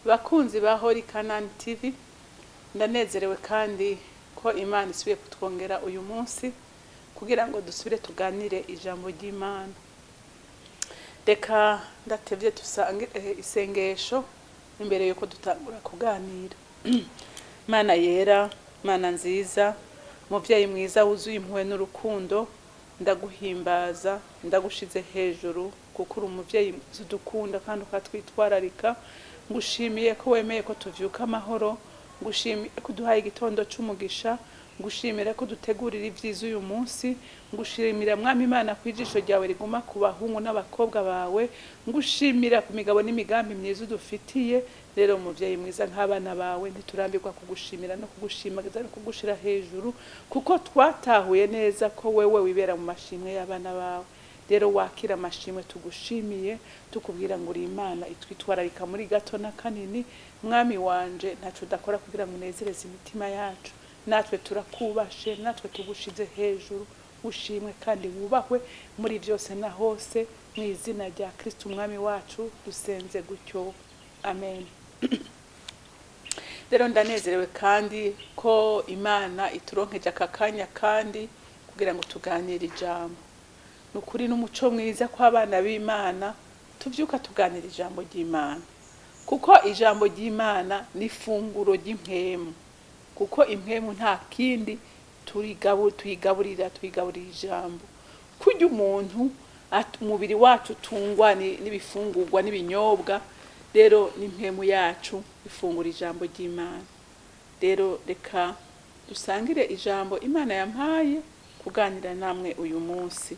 Bakunzi ba Holy Canaan TV, ndanezerewe kandi ko Imana isubiye kutwongera uyu munsi kugira ngo dusubire tuganire ijambo ry'Imana. Reka ndatevye dusange isengesho imbere yuko dutangura kuganira. Mana yera, Mana nziza, muvyeyi mwiza wuzuye impuhwe n'urukundo, ndaguhimbaza, ndagushize hejuru kuko uri umuvyeyi mwiza udukunda kandi ukatwitwararika. Ngushimiye ko wemeye ko tuvyuka amahoro, ngushimiye ko uduhaye igitondo c'umugisha, ngushimira ko dutegurira ivyiza uyu munsi, ngushimira Mwami Imana ko ijisho ryawe riguma ku bahungu n'abakobwa bawe, ngushimira ku migabo n'imigambi myiza udufitiye. Rero muvyeyi mwiza, nk'abana bawe ntiturambirwa kugushimira no kugushimagiza no kugushira hejuru, kuko twatahuye neza ko wewe wibera mu mashimwe y'abana bawe. Rero wakira amashimwe tugushimiye, tukubwira ngo uri Imana itwitwararika muri gato na kanini. Mwami wanje, ntaco udakora kugira ngo unezereze imitima yacu. Natwe turakubashe, natwe tugushize hejuru. Ushimwe kandi wubahwe muri byose na hose, mu izina rya Kristo Umwami wacu dusenze gutyo, amen. Rero ndanezerewe kandi ko Imana ituronkeje aka kanya kandi kugira ngo tuganire ijambo. Ni ukuri n'umuco mwiza ko abana b'Imana tuvyuka tuganira ijambo ry'Imana, kuko ijambo ry'Imana ni ifunguro ry'impwemu, kuko impwemu nta kindi tuyigaburira ijambo. Kurya umuntu umubiri wacu utungwa n'ibifungurwa n'ibinyobwa, rero n'impwemu yacu ifungura ijambo ry'Imana. Rero reka dusangire ijambo Imana yampaye kuganira namwe uyu munsi.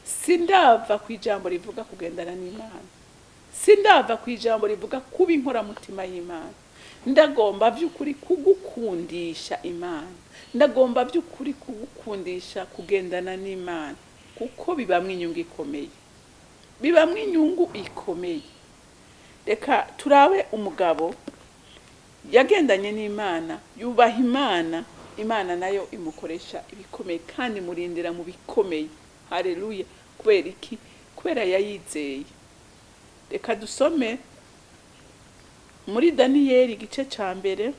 Sindava ku ijambo rivuga kugendana n'Imana, sindava ku ijambo rivuga kuba inkoramutima y'Imana. Ndagomba by'ukuri kugukundisha Imana, ndagomba by'ukuri kugukundisha kugendana n'Imana, kuko bibamwo inyungu ikomeye, bibamwo inyungu ikomeye. Reka turabe umugabo yagendanye n'Imana, yubaha Imana, Imana nayo imukoresha ibikomeye kandi imurindira mu bikomeye. Haleluya! Kubera iki? Kubera yayizeye. Reka dusome muri Daniyeli igice ca mbere,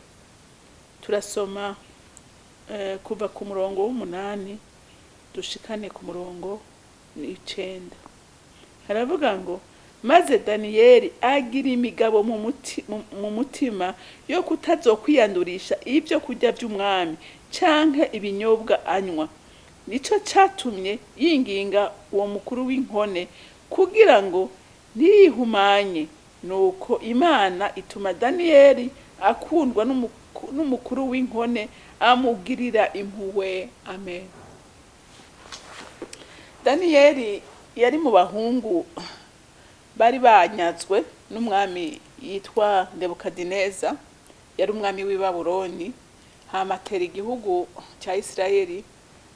turasoma kuva ku murongo w'8 dushikane ku murongo w'9. Haravuga ngo: maze Daniyeli agira imigabo mu mutima yo kutazokwiyandurisha ibyo kurya by'umwami canke ibinyobwa anywa. Nico catumye yinginga uwo mukuru w'inkone kugira ngo ntiyihumanye. Nuko Imana ituma Daniyeli akundwa n'umukuru w'inkone, amugirira impuhwe. Amen. Daniyeli yari mu bahungu bari banyazwe n'umwami yitwa Nebukadineza, yari umwami w'i Babuloni. Hama atera igihugu cya Isirayeli,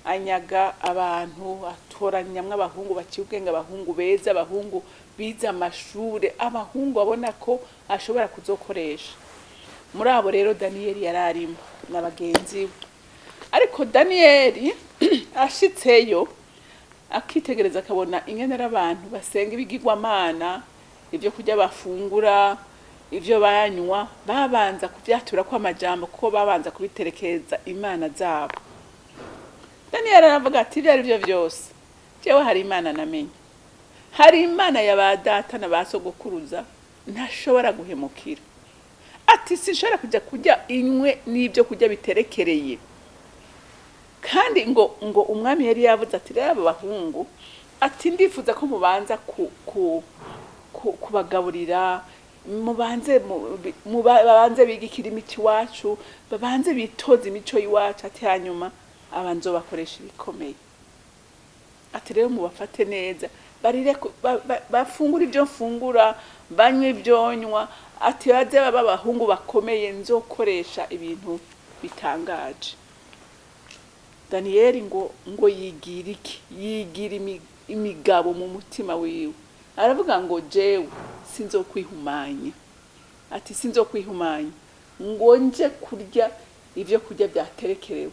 anyaga abantu, atoranyamwo abahungu baciye ubwenge, abahungu beza, abahungu bize amashure, abahungu abona ko ashobora kuzokoresha. Muri abo rero Daniyeli yari arimo na bagenzi be. Ariko Daniyeli ashitseyo akitegereza, akabona ingene abantu basenga ibigirwamana, ibyo kurya bafungura, ibyo banywa, babanza kuvyatura ko amajambo, kuko babanza kubiterekeza imana zabo. Daniyeli aravuga ati: ibyo ari byo byose, jewe hari Imana namenye, hari Imana ya ba data na ba sogokuruza ntashobora guhemukira. Ati: sinshobora kujya kurya inywe n'ibyo kurya biterekereye. Kandi ngo umwami yari yavuze ati: rero aba bahungu, ati ndifuza ko mubanza kubagaburira, mubanze babanze biga ikirimi cy'iwacu, babanze bitoze imico y'iwacu, ati hanyuma aba nzobakoresha ibikomeye. Ati rero mubafate neza, barire bafungure ibyo mfungura, banywe ibyo nywa, ati baze baba abahungu bakomeye nzokoresha ibintu bitangaje. Daniyeli ngo yigira iki? Yigira imigabo mu mutima wiwe, aravuga ngo: jewe sinzokwihumanya, ati sinzokwihumanya ngo nje kurya ibyo kurya byaterekerewe.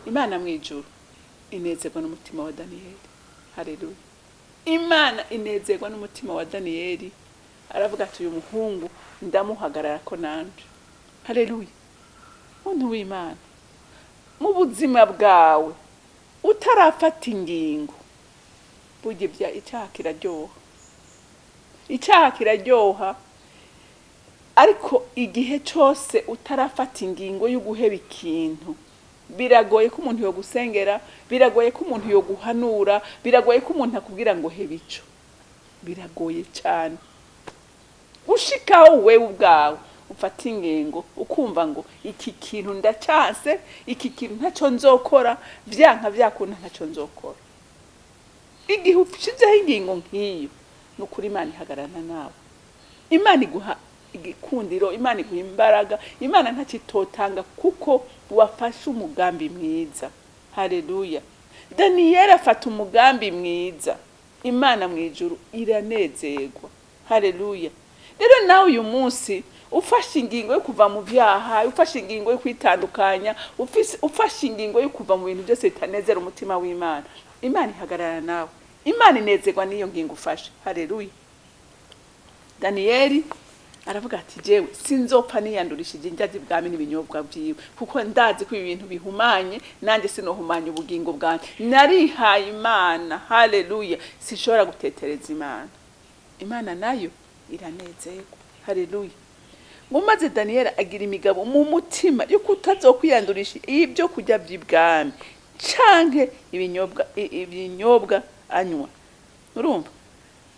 Imana mu ijuru inezerwa n'umutima wa Daniyeli. Haleluya! Imana inezerwa n'umutima wa Daniyeli. Aravuga ati: "Uyu muhungu ndamuhagarara ko nanje." Haleluya! Muntu w'Imana, mu buzima bwawe utarafata ingingo, burya ibya icyaha kiraryoha, icyaha kiraryoha. Ariko igihe cyose utarafata ingingo yo guheba ikintu, biragoye ko umuntu yogusengera, biragoye ko umuntu yoguhanura, biragoye ko umuntu akubwira ngo heba ico. Biragoye cyane ushikaho wewe ubwawe ufata ingingo, ukumva ngo iki kintu ndacyanse, iki kintu ntacyo nzokora, vyanka vyakunda ntacyo nzokora. Igihe ushizeho ingingo nk'iyo, ni ukuri Imana ihagararana nawe, Imana iguha igikundiro, Imana iguha imbaraga. Imana ntakitotanga kuko wafashe umugambi mwiza. Haleluya! Daniyeli afata umugambi mwiza, Imana mu ijuru iranezerwa. Haleluya! Rero nawe uyu munsi ufashe ingingo yo kuva mu byaha, ufashe ingingo yo kwitandukanya, ufashe ingingo yo kuva mu bintu byose bitanezera umutima w'Imana, Imana ihagarara nawe, Imana inezerwa n'iyo ngingo ufashe. Haleluya! Daniyeli aravuga ati: "Jewe sinzopfa niyandurishije indya z'ibwami n'ibinyobwa byiwe, kuko ndazi ko ibi bintu bihumanye, nanjye sinohumanya ubugingo bwanjye. Narihaye Imana." Haleluya! Sinshobora gutetereza Imana. Imana nayo iranezerwa. Haleluya! Ngo maze Daniyeli agira imigabo mu mutima yo kutazokwiyandurisha ibyo kurya by'ibwami canke ibinyobwa anywa. Urumva,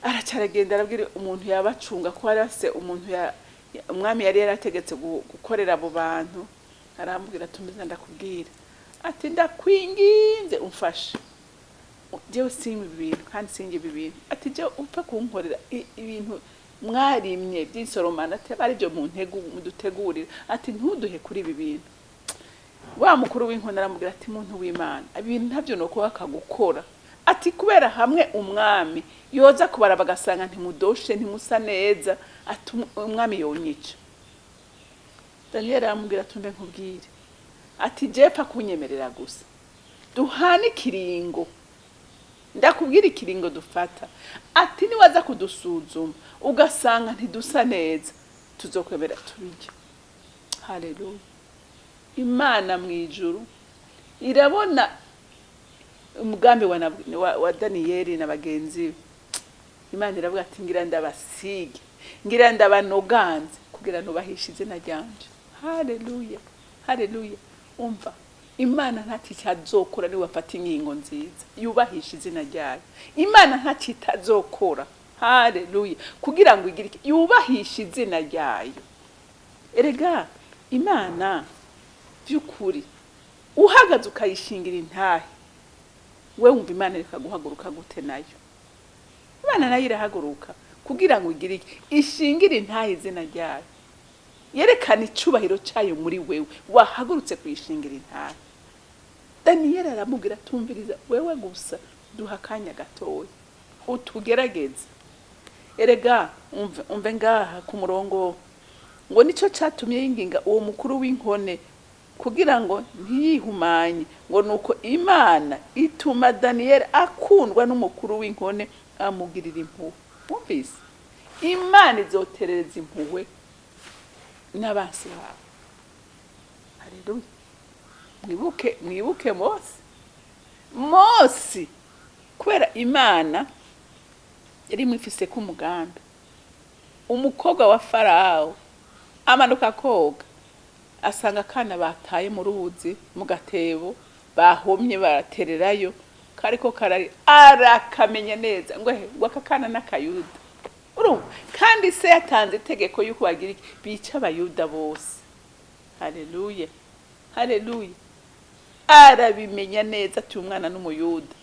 aracaragenda arabwira umuntu yabacunga ko hari afise umuntu umwami yari yarategetse gukorera abo bantu. Arambwira: "Tumiza ndakubwira." Ati: "Ndakwinginze umfashe, jewe sinywa ibi bintu kandi sinjye ibi bintu." Ati: "Jewe upfa kunkorera ibintu mwarimye by'insoromano." Ati: "Aba aribyo mudutegurira." Ati: "Ntuduhe kuri ibi bintu." Wa mukuru w'inkoni aramubwira ati: "Muntu w'Imana, ibintu ntabyo ni ukuba akagukora." Ati: "Kubera hamwe umwami yoza kubara bagasanga ntimudoshe, ntimusa neza." Ati: "Umwami yonyica." Daniyeli aramubwira ati: "Mbe nkubwire." Ati: "Jepfa kunyemerera gusa duhane ikiringo, ndakubwira ikiringo dufata." Ati: "Niwaza kudusuzuma ugasanga ntidusa neza, tuzokwemera tubirye." Haleluya! Imana mu ijuru irabona umugambi wa Daniyeli na bagenzi be. Imana iravuga ati: "Ngira ndabasige, ngira ndabanoganze kugira nubahishe izina ryanje." Haleluya, haleluya! Umva, Imana ntacyo itazokora niba wafata ingingo nziza yubahisha izina ryayo. Imana ntacyo itazokora, haleluya, kugira ngo igire yubahishe izina ryayo. Erega Imana by'ukuri, uhagaze ukayishingira intahe, we wumva Imana reka guhaguruka gute? Nayo Imana nayo irahaguruka kugira ngo igire iki? Ishingire intahe izina ryayo, yerekana icubahiro cyayo muri wewe wahagurutse kuyishingira intahe. Daniyeli aramubwira: "Tumviriza wewe gusa, duha akanya gatoya utugerageze." Erega umve, umve ngaha ku murongo ngo: "Nico catumye yinginga uwo mukuru w'inkone kugira ngo ntiyihumanye." Ngo nuko Imana ituma Daniyeli akundwa n'umukuru w'inkone, amugirira impuhwe. Wumvise, Imana izoterereza impuhwe n'abansi bawe. Haleluya! Mwibuke, mwibuke Mose. Mose, kubera Imana yari imwifise ko umugambi, umukobwa wa Farawo amanuka koga, asanga akana bataye mu ruzi mu gatebo, bahomye baratererayo, kariko karari, arakamenya neza ngo he, ngo aka kana n'Akayuda. Urumva, kandi se yatanze itegeko yuko bagira iki? Bica Abayuda bose. Haleluya, haleluya! Arabimenya neza ati: "Umwana n'Umuyuda."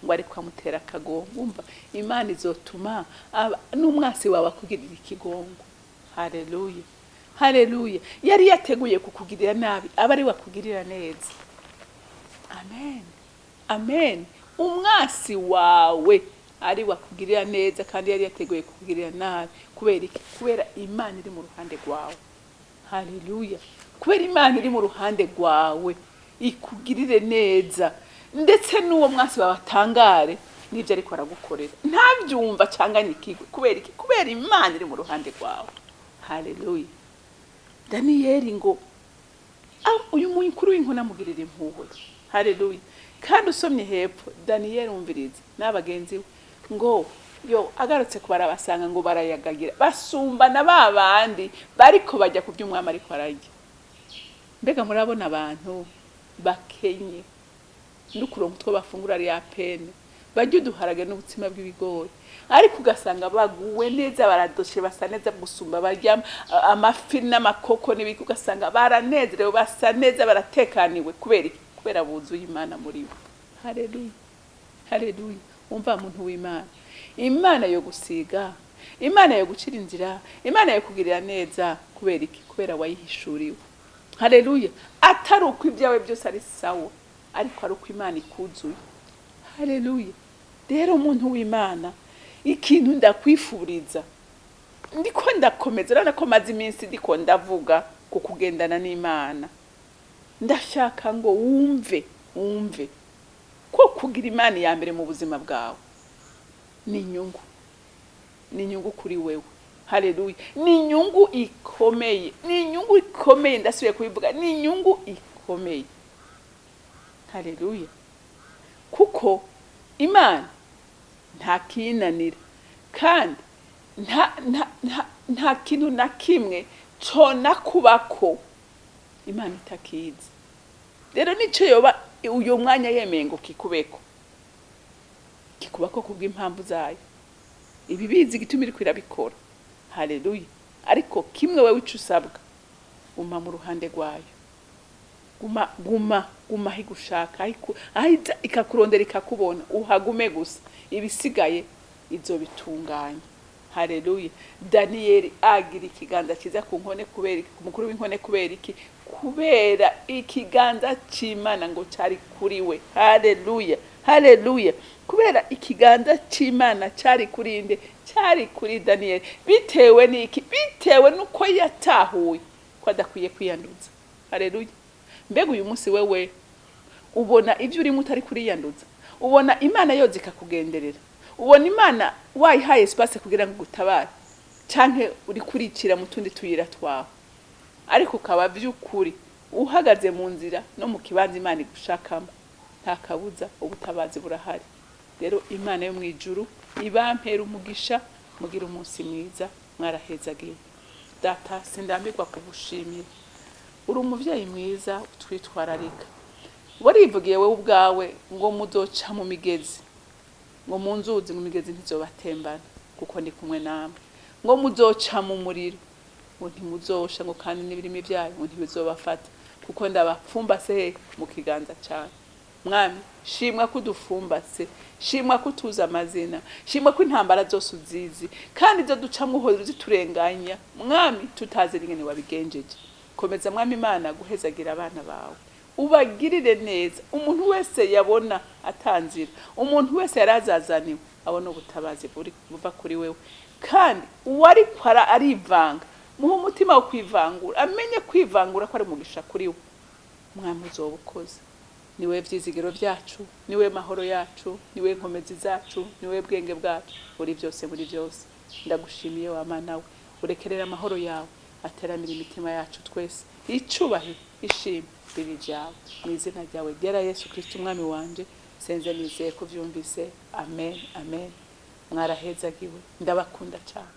Ngo ariko amutera akagongo. Umva, Imana izotuma n'umwasi wawe akugirira ikigongo. Haleluya, haleluya! Yari yateguye kukugirira nabi, aba ari we akugirira neza. Amen, amen. Umwasi wawe ari we akugirira neza kandi yari yateguye kukugirira nabi. Kubera iki? Kubera Imana iri mu ruhande rwawe. Haleluya! Kubera Imana iri mu ruhande rwawe, ikugirire neza, ndetse n'uwo mwasi wawe atangare. N'ibyo ariko aragukorera ntabyumva canganyikirwe. Kubera iki? Kubera Imana iri mu ruhande rwawe. Haleluya. Daniyeli ngo uyu mukuru w'inkone amugirira impuhwe. Haleluya. Kandi usomye hepfo, Daniyeli, umviriza, n'abagenzi we ngo yo agarutse kubarabasanga ngo barayagagira, basumbana ba bandi bariko bajya ku by'umwami ariko ararya. Mbega murabona abantu bakenye n'ukuronka utwo bafungura ari apene, barya uduharage n'ubutsima bw'ibigori, ariko ugasanga baguwe neza, baradoshe, basa neza gusumba barya amafi n'amakoko n'ibiki, ugasanga baranezerewe, basa neza, baratekaniwe. Kubera iki? Kubera buzuye Imana muri bo. Haleluya, haleluya. Umva muntu w'Imana, Imana yo gusiga, Imana yo gucira inzira, Imana yo kugirira neza. Kubera iki? Kubera wayihishuriwe. Haleluya. Atari uko ibyawe byose ari sawa, ariko ari uko Imana ikuzuye. Haleluya. Rero umuntu w'Imana, ikintu ndakwifuriza, ndiko ndakomeza, urabona ko maze iminsi ndiko ndavuga ku kugendana n'Imana. Ndashaka ngo wumve ko kugira Imana iya mbere mu buzima bwawe ni inyungu, ni inyungu kuri wewe. Haleluya. Ni inyungu ikomeye, ni inyungu ikomeye. Ndasubiye kubivuga, ni inyungu ikomeye. Haleluya. Kuko Imana nta kinanira, kandi nta kintu na kimwe cona kubako Imana itakizi. Rero nico yoba uyo mwanya yemeye ngo kikubeko, kikubako kubw'impamvu zayo, ibi bizi igituma iriko irabikora. Haleluya. Ariko kimwe wewe ico usabwa, guma mu ruhande rwayo, guma, guma, guma aho igushaka, aho iza ikakurondera ikakubona, uhagume gusa, ibisigaye izobitunganya. Haleluya. Daniyeli agira ikiganza cyiza ku nkone kubera iki? Ku mukuru w'inkone. Kubera iki? Kubera ikiganza c'Imana ngo cari kuri we. Haleluya, haleluya. Kubera ikiganza c'Imana cari kuri nde? Cari kuri Daniyeli. Bitewe n'iki? Bitewe n'uko yatahuye ko adakwiye kwiyanduza. Haleluya. Mbega uyu munsi wewe ubona ibyo urimo utari kuriyanduza? Ubona Imana yoza ikakugenderera? Ubona Imana wayihaye espace kugira ngo igutabare, canke uri kuricira mu tundi tuyira twawe? Ariko ukaba vy'ukuri uhagaze mu nzira no mu kibanza Imana igushakamo, nta kabuza ubutabazi burahari. Rero Imana yo mw'ijuru ibampera umugisha, mugira umunsi mwiza, mwarahezagiwe. Data, sindambirwa kugushimira, uri umuvyeyi mwiza utwitwararika. Warivugiye wewe ubwawe ngo muzoca mu migezi, ngo mu nzuzi, ngo imigezi ntizobatembana kuko ndi kumwe namwe, ngo muzoca mu muriro, ngo ntimuzosha, ngo kandi n'ibirimi byayo ngo ntibizobafata, kuko ndabapfumbase mu kiganza cyane. Mwami, shimwa ko udufumbase, shimwa ko utuzi amazina, shimwa ko intambara zose uzizi, kandi izo ducamwo uhora uziturenganya, Mwami, tutazi n'ingene wabigenjeje. Komeza, Mwami Imana, guhezagira abana bawe, ubagirire neza. Umuntu wese yabona atanzira, umuntu wese yarazazaniwe, abona ubutabazi buri buva kuri wewe. Kandi uwariko arivanga, muhe umutima wo kwivangura, amenye kwivangura ko ari umugisha kuri we. Mwami, uzoba ukoze. Niwe vyizigiro vyacu, niwe mahoro yacu, niwe nkomezi zacu, niwe bwenge bwacu, uri byose muri byose. Ndagushimiye wa Mana we. Urekerera amahoro yawe ateramira imitima yacu twese. Icubahiro, ishimwe biri ryawe, mu izina ryawe ryera Yesu Kristo umwami wanje senze nizeye ko vyumvise. Amen, amen. Mwarahezagiwe, ndabakunda cyane.